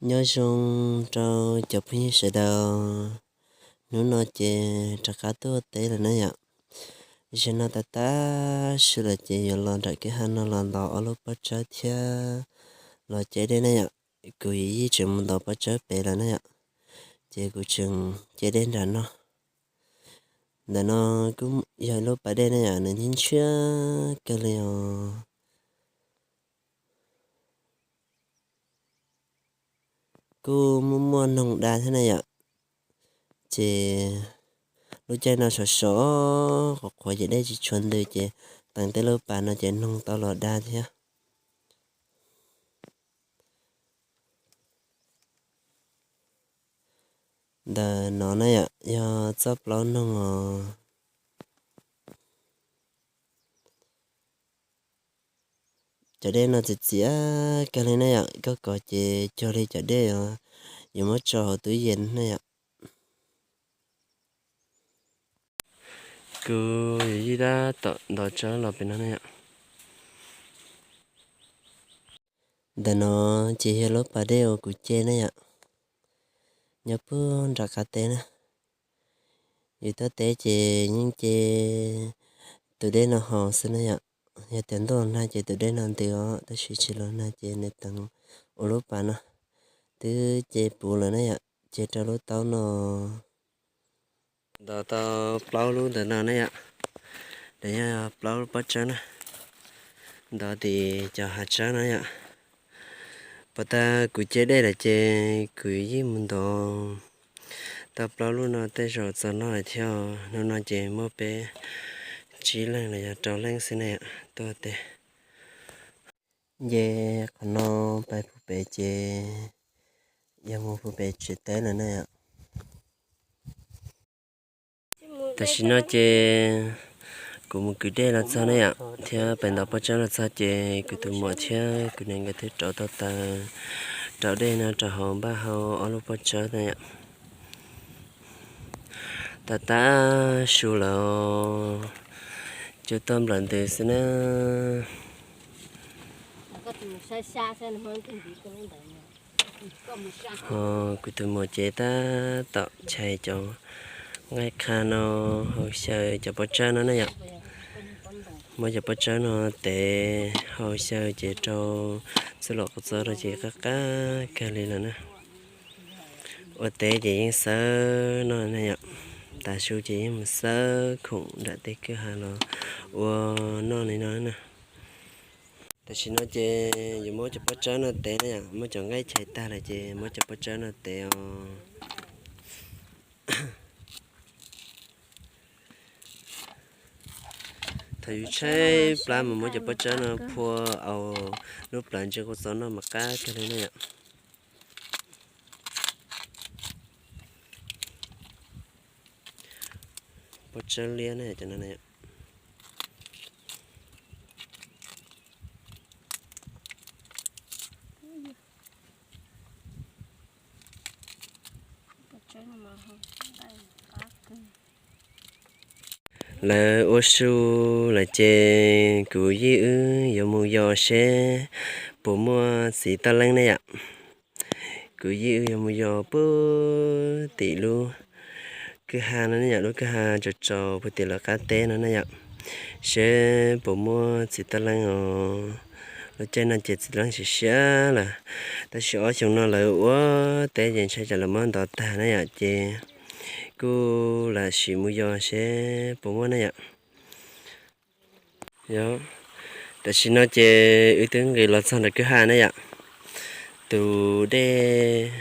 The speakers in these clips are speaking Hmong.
Nyob zoo rau cov phooj ywg sawv daws, hnub no ces rov qab tuaj teb lawm na yom. Zaum no tas tas su lawm ces yuav los nram kwj ha no los ntov ob lub pob tsawb thiab los ce dej na yom. Kuv yij tseem mus ntov pob tsawb pem lawm na yom, ces kuv tseem ce dej nram no. Ntawm no kuj yog ib lub pas dej na yom, nws ntshiab ntshiab kawg li os. Kuj muaj muaj noog da thiab na yom. Ces lub caij no sov sov qhuav qhuav ces dej tsis tshua ntws ces teev tej lub pas no ces noog tau los da thiab. Ntawm no na yom, yog txoj plaub noog os. Cov dej no txias txias kawg li na yom, koj kov ces cuag li cov dej yuav muab tso hauv tub yees na yom. Kuv yij tab tom ntov tsawb los pem no na yom. Ntawm no ces yog lub pas dej uas kuv ce na yom, nyob puag nram qab teb na. Yus tuaj teb ces yeej ce tus dej no haus xwb na yom. Yog tias ntuj los nag ces tus dej no ntws os, tab sis tsis los nag ces nws teev ua lub pas no twb ce puv lawm na yom, ce rau lub taub no. Ntov tau plaub lub ntawm no na yom, ntawm yog plaub lub pob tsawb na, ntov tim cov hav tsawb no yom. Puas tas kuv ce dej lawm ces kuv yeej mus ntov tau plaub lub no tej zaum txog noj lawm thiab. Hnub no ces muaj peb tsib leeg los yog rau leej xwb na yom tuaj teb. Nce qhov no pais puag pem ces yog mus puag pem tsev teb lawm na yom. Tam sim no ces kuv mus kwv dej los txog na yom, thiab pais ntov pob tsawb los txog ces kuv tus muam thiab kuv niam nkawd twb rauv tau taws rau dej no rau hauv npaj hau ob lub pob tsawb na yom. Tab tab su lawm, cua tuaj nplawm ntws xwb na. Ho kuv tus muam ces tab tom chais cov nqaij qha no hau xyaw cov pob tsawb no na yom. Muab cov pob tsawb no tev hau xyaw ces rau txuj lom qhov txob rau ces qab qab kawg li lawm na. Ua teb ces yeej xawb noj na yom, tav su ces yeej mus xawb khoom nram tej kwj ha los ua noj li no na. Tam sim no ces yuav muab cov pob tsawb no tev na yom, muab cov nqaij chais tag lawm ces muab cov pob tsawb no tev os. Thaum yus tshaib plab mus muab cov pob tsawb no phua aus lub plawv ntse kua txob noj mas qab kawg li na yom. Pob tsawb liab na cov no. Lawv ua su lawm ces kuv yij wb yuav mus yos seb puas muaj txiv taj leeb ne yom. Kuv yij wb yuav mus yos puag tim lub kwj ha no ne yom, lub kwj ha tsaus tsaus puag tim lawv qab teb no ne yom, seb puas muaj txiv taj leeb os. Lub caij no ces txiv leeb siav siav lawm, tab sis ob xyoo no lawv ua teb ces ntshai tsam lawv muab ntov tag ne yom, ces kuj lam sim mus yos seb puas muaj ne yom. Yog, tam sim no ces wb twb nqis los txog nram kwj ha ne yom. Tus dej,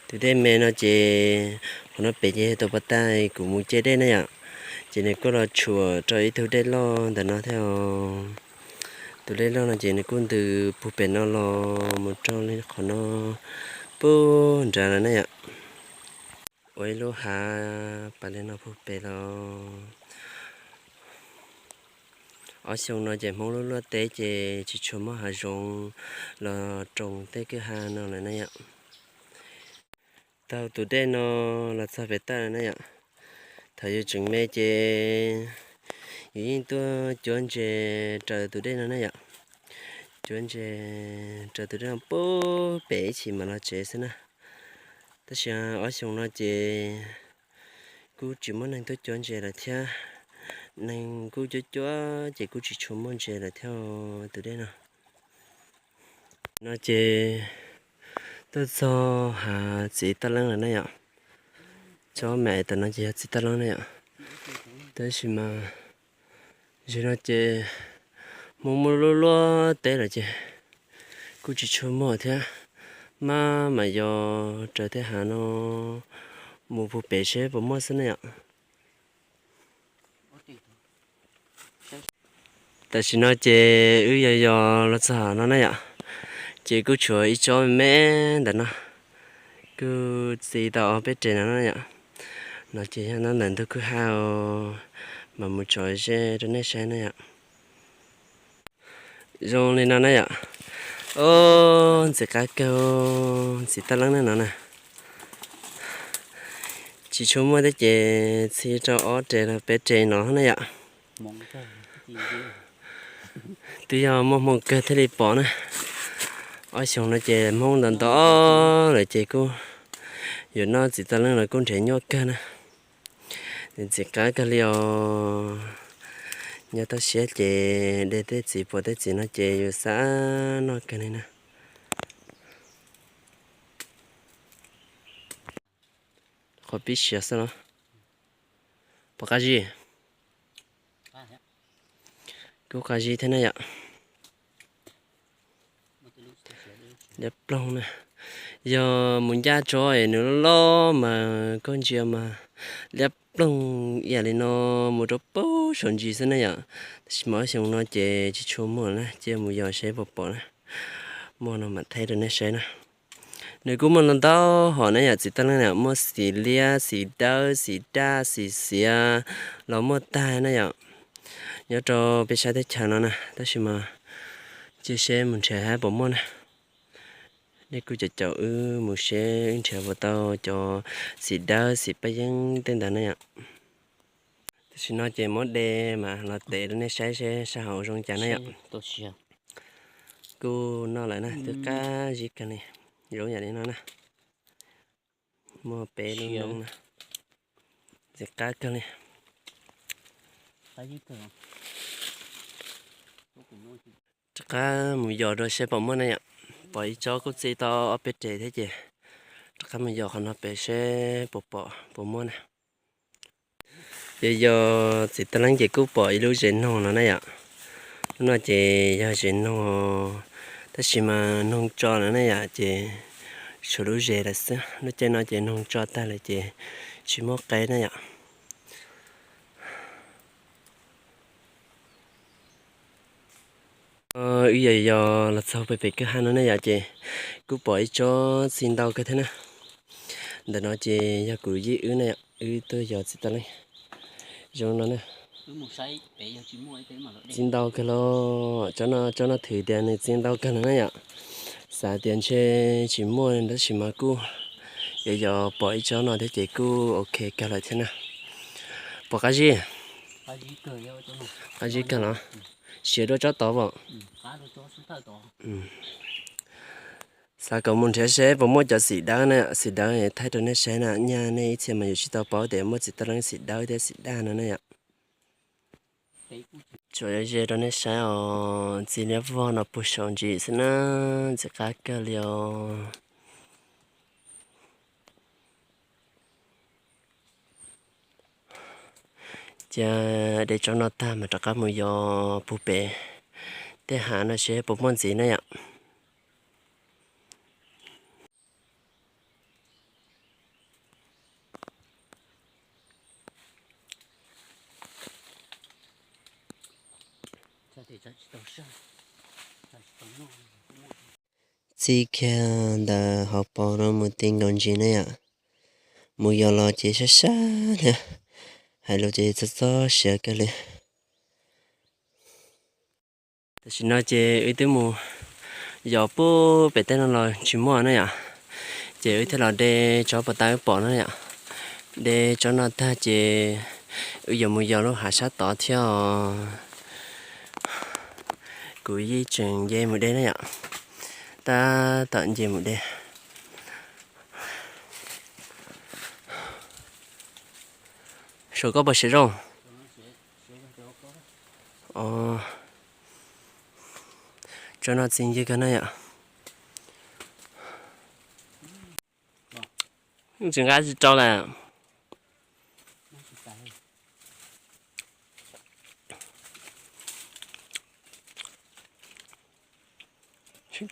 tus dej me no ces qhov no pem ces yog tus pas tag kuv mus ce dej ne yom, ces nws kuj los tshuam rau ib tug dej loj ntawm no thiab os. Tus dej loj no ces nws kuj ntws puag pem no los mus rau li qhov no puag nrad lawm ne yom. Ua ib lub hav pas li no puag pem los. Ob xyoo no ces Hmoob lub luaj teb ces tsis tshua muaj hav zoov los roos tej kwj ha no lawm ne yom. Taug tus dej no los txog pem tawm lawm ne yom. Thaum yus tseem me ces yus yeej tuaj cuab ntses raws tus dej no ne yom. Cuab ntses raws tus dej no pub pem ib chim mam los tsev xwb na. Tab sis ob xyoos no ces kuj tsis muaj neeg tuaj cuab ntses lawm thiab. Neeg kuj cuab cuab ces kuj tsis tshua muaj ntses lawm thiab tus dej no. No ces tuaj txog hav txiv taj leeb lawm na yom. Tsob me tam no ces yog txiv taj leeb na yom. Tab sis mas zaum no ces Hmoob muab luaj luaj teb lawm ces kuj tsis tshua muaj thiab. Maj mam yos raws tej hav no mus puag pem seb puas muaj xwb na yom. Tam sim no ces wb yog yos los txog no na yom, ces kuj tshuav ib tsob me me ntawm no, kuj txi tau ob peb res no na yom. No ces yog nyob ntawm ntug kwj ha, mam mus tso zej rau nej saib na yom. Zoo li no na yom. Ub, ntxim qab kawg, txiv taj leeb na no na. Tsis tshua muaj thiab ces txi rau ob res los peb res no na yom. Twb yog muaj hmoo kawg thiaj li pom na. Ob xyoos no ces Hmoob ntau ntau lawm ces kuj yuav noj txiv taj leeb los kuj nrhiav nyuaj kawg na. Ntxim qab kawg li os. Nyob toj siab ces de tej txiv puas tej txiv no ces yus xav noj kawg li na. Qhov pib siav xwb los puas qab zib? Kuj qab zib thiab na yom. Liab ploog na. Yog mus ncaj tso es nws loj loj mas koj ntsia mas liab ploog ib yam li no mus rau pem saum ntsis xwb na yom. Tab sis mas ob xyoos no ces tsis tshua muaj na, cia mus yos seb puas pom na. Muaj no mam thaij rau nej saib na. Nws kuj muaj ntau ntau hom na yom, txiv taj leeb na, muaj xim liab, xim dawb, xim daj, xim xiav los muaj tag na yom. Nyob rau peb sab teb chaws no na, tab sis mas cia seb mus nrhiav hab puas muaj na. Nej kuj caum caum wb mus seb wb nrhiav puas tau cov xim dawb xim paj yeeb tej ntawd na yom. Tam sim no ces muab de mas los tev rau nej saib seb sab hauv zoo cas na yom. Kuj noj lawm na, twb qab zib kawg li, zoo yam li no na. Muaj peb lub noob na, ntxim qab kawg li. Rov qab mus yos rau seb puas muaj na yom. Pom ib tsob kuj txi tau ob peb res thiab ces rov qab mus yos qhov no pem seb puas pom puas muaj na. Yog yos txiv taj leeb ces kuj pom ib lub zes noog no na yom. Lub no ces yog zes noog, tab sis mas noog tso lawm na yom, ces tshuav lub zes lawm xwb. Lub caij no ces noog tso tag lawm ces tsis muaj qe na yom. Wb yog yos los txog pem pem kwj ha no na yom, ces kuj pom ib tsob txi ntau kawg thiab na. Ntawm no ces yog kuv yij wb na yom, wb tuaj yos txiv taj leeb zoo no na. Txi ntau kawg los, tsob no, tsob no thwm tias nws txi ntau kawg lawm na yom. Xav tias ntshe tsis muaj tab sis mas kuj yog yos pom ib tsob no thiab ces kuj ok kawg lawm thiab na. Puas qab zib? Qab zib kawg los? Siav dua tsob tod as. Xav kom mus nrhiav seb puas muaj cov xim dawb na, xim dawb thaij rau nej saib na, nyaj nej ib txhia mas yuav tsis tau paub tias muaj txiv taj leeb xim dawb thiab xim daj no na yom. Tsuas ze rau nej saib os, txi liab vog no puag saum ntsis xwb na, ntxim qab kawg li os. Cia de tsob no tag mas rov qab mus yos puag pem tej hav no seb puas muaj ntxiv na yom. Txij kiag ntawm hauv paus no mus ti nkaus ntsis na yom. Mus yos los ces sab sab thiab, hais lus ces txog txog siav kawg li. Tam sim no ces wb twb mus yos puag pem tej no los tsis muaj na yom, ces wb thiaj los de tsob puas tau wb pom na yom. De tsob no tag ces wb yuav mus yos lub hav sab tod thiab os. Kuv yeej tseem nce mus deb na yom. Tab tom nce mus deb. Saum koj puas siav zoo? Tsob no txi ncw kawg na yom. Tsis nqa tsis rau lawm.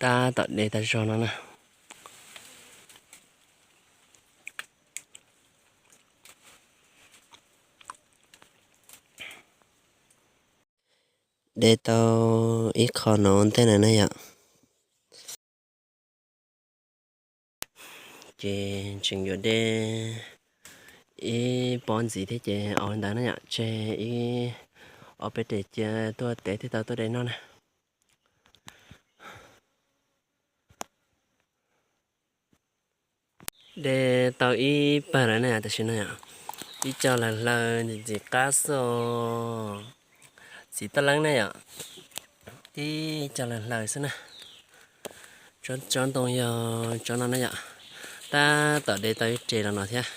Tab tom de tag zog no na. De tau ib qho no ua ntej na na yom. Ces tseem yuav de ib pob ntxiv thiab ces ua li ntawd na yom, tseg ib ob peb tes cia tuaj tev thiaj tau tuaj de noj na. De tau ib pawg lawm na yom, tam sim no yom, ib co lawv hlaws ntxim qab xwb os. Txiv taj leeb na yom, ib co lawv hlaws xwb na. Tsob ntoo yog tsob no na yom, tab tom de tau ib res los no thiab.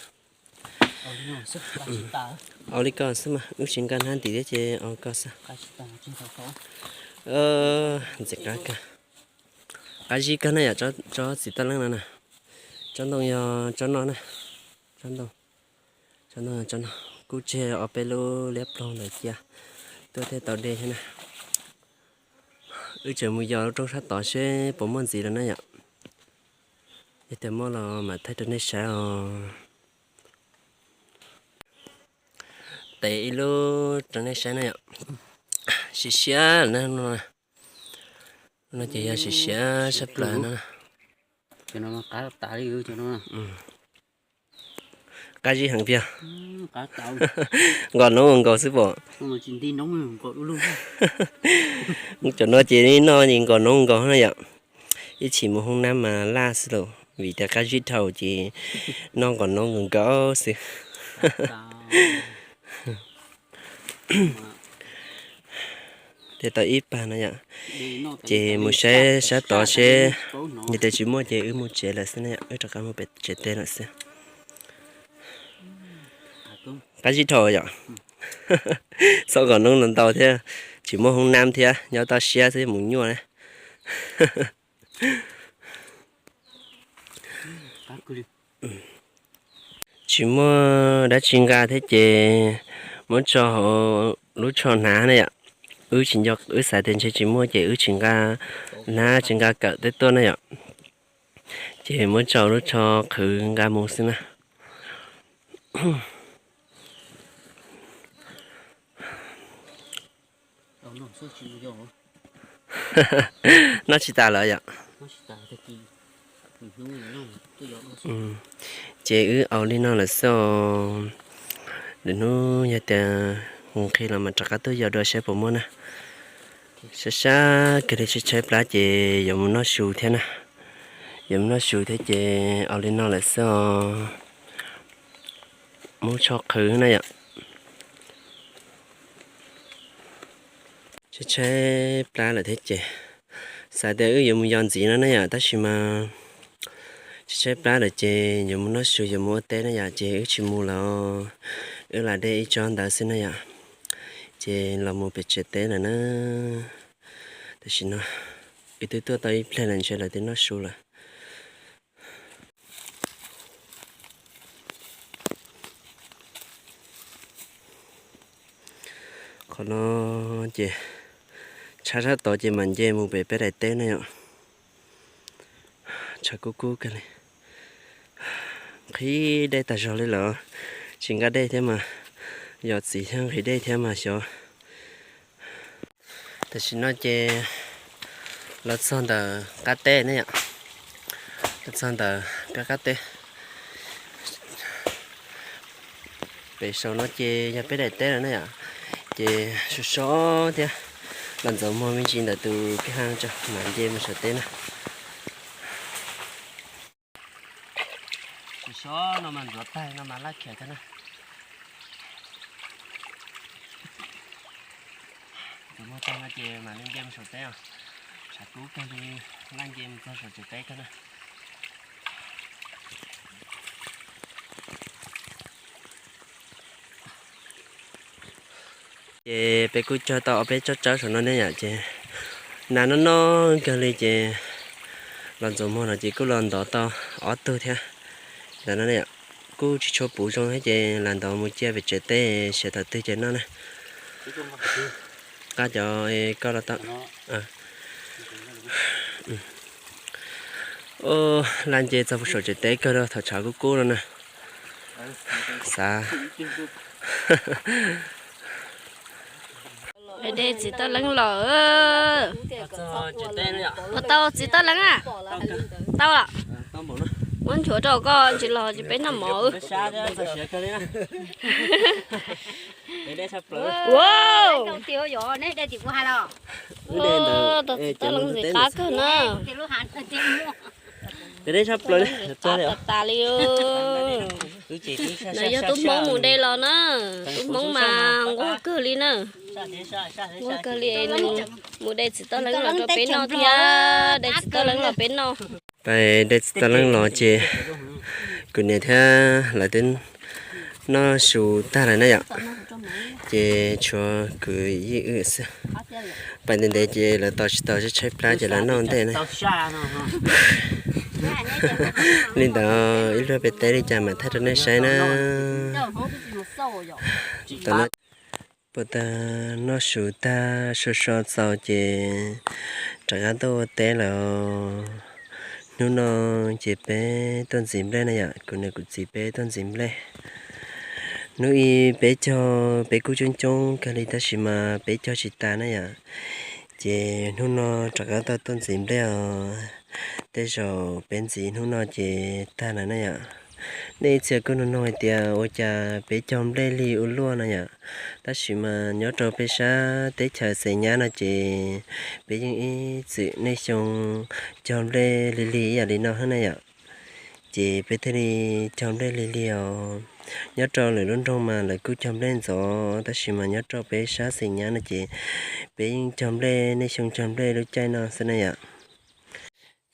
Ua li koj xwb mas, wb tsis nkag hnab ntim thiab ces ua koj xwb. Ntxim qab kawg. Qab zib kawg na yom, tsob txiv taj leeb no na. Tsob ntoo yog tsob no na. Tsob ntoo, tsob ntoo yog tsob no. Kuj tseg ob peb lub liab ploog ntawd cia tuaj thiaj tau de thiab na. Wb tseem mus yos lub roob sab tod seb puas muaj ntxiv lawm na yom. Yog tias muaj los mam thaij rau nej saib os. Tev ib lub rau nej saib na yom. Siav siav lawm na. No ces yog siav siav sab plaws no. Qab zib heev tiag. Nkaus noob nkaus xwb pom. Cov no ces noj ces nkaus noob nkaus na yom. Ib chim mus hoob nab mas laj xwb lauj, vim tias qab zib dhau ces noj nkaus noob nkaus nkaus xwb. De tau ib pawg no yom. Ces mus saib sab tod seb, yog tias tsis muaj ces wb mus tsev lawm xwb na yom, wb rov qab mus pem tsev teb lawm xwb. Qab zib dhau yom. Txhob nkaus noob ntau ntau thiab, tsis muaj hoob nab thiab, nyob toj siab xwb mus nyuaj na. Tsis muaj dab tsi nqa thiab ces muab tso hauv lub tsho hnav na yom. Wb tsis nco, wb xav tias ntshe tsis muaj ces wb tsis nqa hnab tsis nqa kawm tej tuaj na yom. Ces muab tso lub tsho qhwv nqa mus xwb na. Noj tsis tas lawm yom. Ces wb ua li no lawm xwb os. Lwm hnub yog tias nqhis los mas rov qab tuaj yos dua saib puas muaj na. Sab sab kiag li tshaib tshaib plab ces yuav mus noj su thiab na. Yuav mus noj su thiab ces ua li no lawm xwb os. Muab tsho qhwv na yom. Tshaib tshaib plab lawm thiab ces xav tias wb yuav mus yos ntxiv no na yom, tab sis mas tshaib tshaib plab lawm ces yuav mus noj su yuav mus ua teb na yom, ces wb tsis mus lawm. Wb lam de ib tsob ntawd xwb na yom, ces los mus pem tsev teb lawm na. Tam sim no wb twb tuaj tau ib pliag lawm ntshe lawv twb noj su lawm. Qhov no ces tshav sab tod ces mam nce mus pem peb daim teb na yom. Tshav kub kub kawg li. Nqhis dej tag zog li lawm, tsis nqa dej thiab mas, yos txiv thiab nqhis dej thiab mas xyov. Tam sim no ces los txog ntawm qab teb ne yom, los txog ntawm peb qab teb. Pem saum no ces yog peb daim teb lawm ne yom, ces sov sov thiab, los ntxuav muag me ntsis ntawm tus kwj ha tso mam nce mus saum teb na. Sov sov no mas ntxuav tag no mas laj khiav thiab na. Muag tag no ces mam li nce mus saum teb os. Tshav kub kawg li, laj nce mus txog saum tsev teb kawg na. Ces peb kuj cog tau ob peb tsob tsawb saum no ne yom, ces nas noj noj kawg li ces los ntxuav muag no ces kuj los ntov tau ob tug thiab. Ntawm no kuj tsis tshua puv zoo thiab ces lam ntov mus cia pem tsev teb sawv thaum twg ces noj na. Qab cov koj los tau. Laj nce txog saum tsev teb kawg rau thaum tshav kub kub no na. Xav. De txiv toj leeb los. Puas tau txiv toj leeb a? Tau los. Muab nchuav rau koj ntsis los ces peb noj mov. Tau txiv toj leeb ntxim qab kawg na. Ntxim qab tas tas li. Nws yog tub Hmoob mus de los na. Tub Hmoob mas nquag kawg li na. Nquag kawg li, nws mus de txiv toj leeb los rau peb noj thiab, de txiv toj leeb los peb noj. Pais de txiv toj leeb los ces kuv niam thiab lawv twb noj su tag lawm na yom. Ces tshuav kuv yeej wb xwb. Pais ntev ntev ces lawv tos tsis tau tshaib tshaib plab ces lawv noj ntej na. Li ntawd ib pliag peb teb li cas mam thaij rau nej saib na. Puas tag, noj su tag so so txaus ces rov qab tuaj ua teb lawm. Hnub no ces peb tuaj ntxiv nplej na yom, kuv niam kuv txiv peb tuaj ntxiv nplej. Hnub ib peb cog, peb kuj coob coob kawg li tab sis mas peb cog tsis tas na yom. Ces hnub no rov qab tau tuaj ntxiv nplej os. Tej zaum peb ntxiv hnub no ces tag lawm na yom. Nej ib txhia kuj nug nug hais tias ua cas peb cog nplej lig ua luaj no yom. Tab sis mas nyob rau peb sab teb chaws Xeem Nyab no ces peb yeej ib txwm niaj xyoo cog nplej lig lig ib yam li no thiab na yom. Ces peb thiaj li cog nplej lig lig os. Nyob rau lwm lub nroog mas lawv kuj cog nplej ntxov tab sis mas nyob rau peb sab Xeem Nyab no ces peb yeej cog nplej, niaj xyoo cog nplej lub caij no xwb na yom.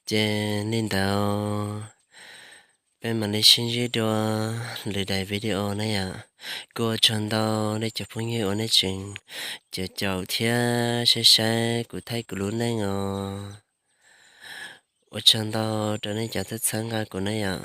Ces li ntawd peb mam li sib ntsib dua lwm daim video na yom. Kuj ua tsaug ntau nej cov phooj ywg uas nej tseem caum caum thiab saib saib kuv thaij kuv lub neej os. Ua tsaug ntau rau nej cov txhawb txhawb nqa kuv na yom.